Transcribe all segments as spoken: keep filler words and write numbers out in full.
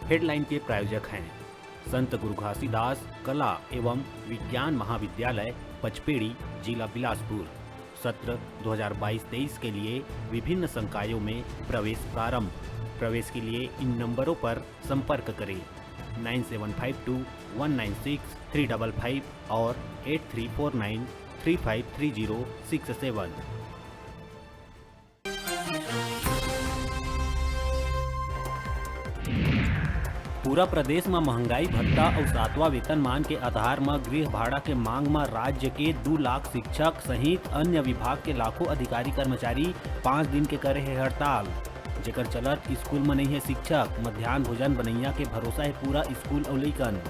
Headline के प्रायोजक हैं संत गुरु घासीदास कला एवं विज्ञान महाविद्यालय पचपेड़ी, जिला बिलासपुर। सत्र दो हज़ार बाईस तेईस के लिए विभिन्न संकायों में प्रवेश प्रारंभ। प्रवेश के लिए इन नंबरों पर संपर्क करें, nine seven five two one nine six three double five और eight three four nine three five three zero six seven. पूरा प्रदेश म महंगाई भत्ता अउ सातवां वेतनमान के आधार म गृह भाड़ा के मांग म राज्य के दू लाख शिक्षक सहित अन्य विभाग के लाखों अधिकारी कर्मचारी पाँच दिन के करे हे हड़ताल। जेकर चलत स्कूल म नइ हे शिक्षक, मध्यान्ह भोजन बनइया के भरोसा हे पूरा स्कूल अउ लइकन।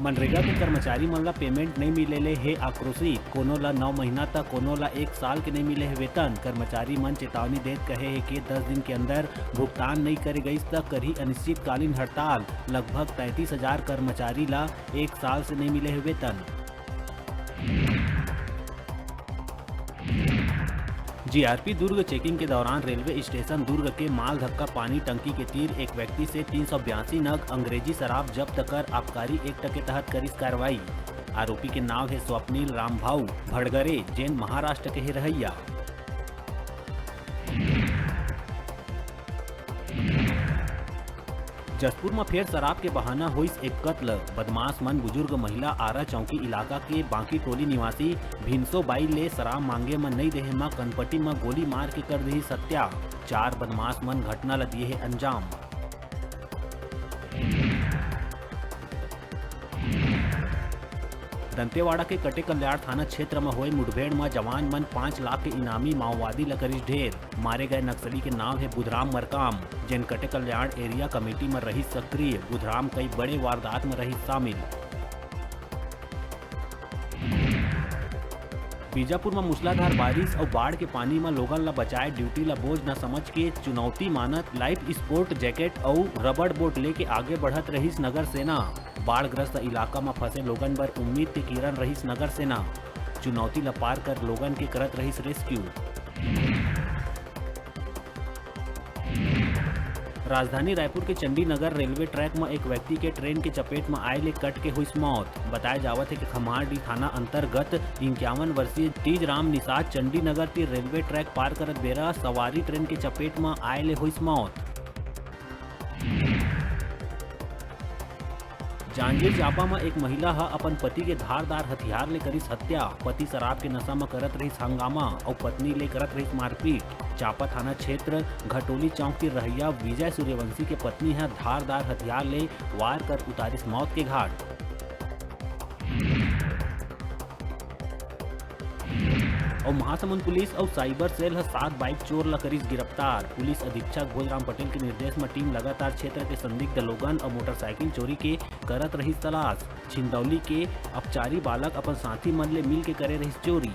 मनरेगा के कर्मचारी मन ला पेमेंट नइ मिले ले हे आक्रोशित, कोनो ला नौ महीना तक, कोनो ला एक साल के नइ मिले हे वेतन। कर्मचारी मन चेतावनी देत कहे हे कि दस दिन के अंदर भुगतान नइ करे गइस त करही अनिश्चितकालीन हड़ताल। लगभग तैंतीस हजार कर्मचारी ला एक साल से नइ मिले हे वेतन। जीआरपी दुर्ग चेकिंग के दौरान रेलवे स्टेशन दुर्ग के माल धक्का पानी टंकी के तीर एक व्यक्ति से तीन सौ बयासी नग अंग्रेजी शराब जब्त कर आबकारी एक्ट के तहत करिस कार्रवाई। आरोपी के नाव हे स्वप्निल रामभाऊ भड़गरे, जेन महाराष्ट्र के हे रहइया। जशपुर म फेर शराब के बहाना होइस एक कत्ल। बदमाश मन बुजुर्ग महिला आरा चौकी इलाका के बांकी टोली निवासी भिनसो बाई ले शराब मांगे म नइ देहे म कनपटी म गोली मार के कर दिहिस हत्या। चार बदमाश मन घटना ल दिए हे अंजाम। दंतेवाड़ा के कटेकल्याण थाना क्षेत्र म होए मुठभेड़ म जवान मन पाँच लाख के इनामी माओवादी ल करिस ढेर। मारे गए नक्सली के नाव हे बुधराम मरकाम, जेन कटेकल्याण एरिया कमेटी म रहिस सक्रिय। बुधराम कई बड़े वारदात म रहिस शामिल। बीजापुर म मूसलाधार बारिश अउ बाढ़ के पानी म लोगन ल बचाए ड्यूटी ल बोझ न समझ के चुनौती मानत लाइफ स्पोर्ट जैकेट अउ रबड़ बोट लेके आगे बढ़त रहिस नगर सेना। बाढ़ग्रस्त इलाका म फंसे लोगन बर उम्मीद के किरण रहिस नगर सेना। चुनौती ल पार कर लोगन के करत रहिस रेस्क्यू। राजधानी रायपुर के चंडीनगर रेलवे ट्रैक म एक व्यक्ति के ट्रेन के चपेट म आए ले कट के होइस मौत। बताए जावत हे कि खम्हारडीह थाना अंतर्गत इक्यावन वर्षीय तीजराम निषाद चंडीनगर तीर रेलवे ट्रैक पार करत बेरा सवारी ट्रेन के चपेट म आए ले होइस मौत। जांजगीर चांपा म एक महिला ह अपन पति के धारदार हथियार ले करिस हत्या। पति शराब के नशा म करत रहिस हंगामा अउ पत्नी ले करत रहिस मारपीट। चांपा थाना क्षेत्र घटोली चौक तीर रहइया विजय सूर्यवंशी के पत्नी ह धारदार हथियार ले वार कर उतारिस मौत के घाट। अउ महासमुंद पुलिस अउ साइबर सेल ह सात बाइक चोर ल करिस गिरफ्तार। पुलिस अधीक्षक भोजराम पटेल के निर्देश म टीम लगातार क्षेत्र के संदिग्ध लोगन अउ मोटरसाइकिल चोरी के करत रहिस तलाश। छिंदौली के अपचारी बालक अपन साथी मन ले मिल के करे रहिस चोरी।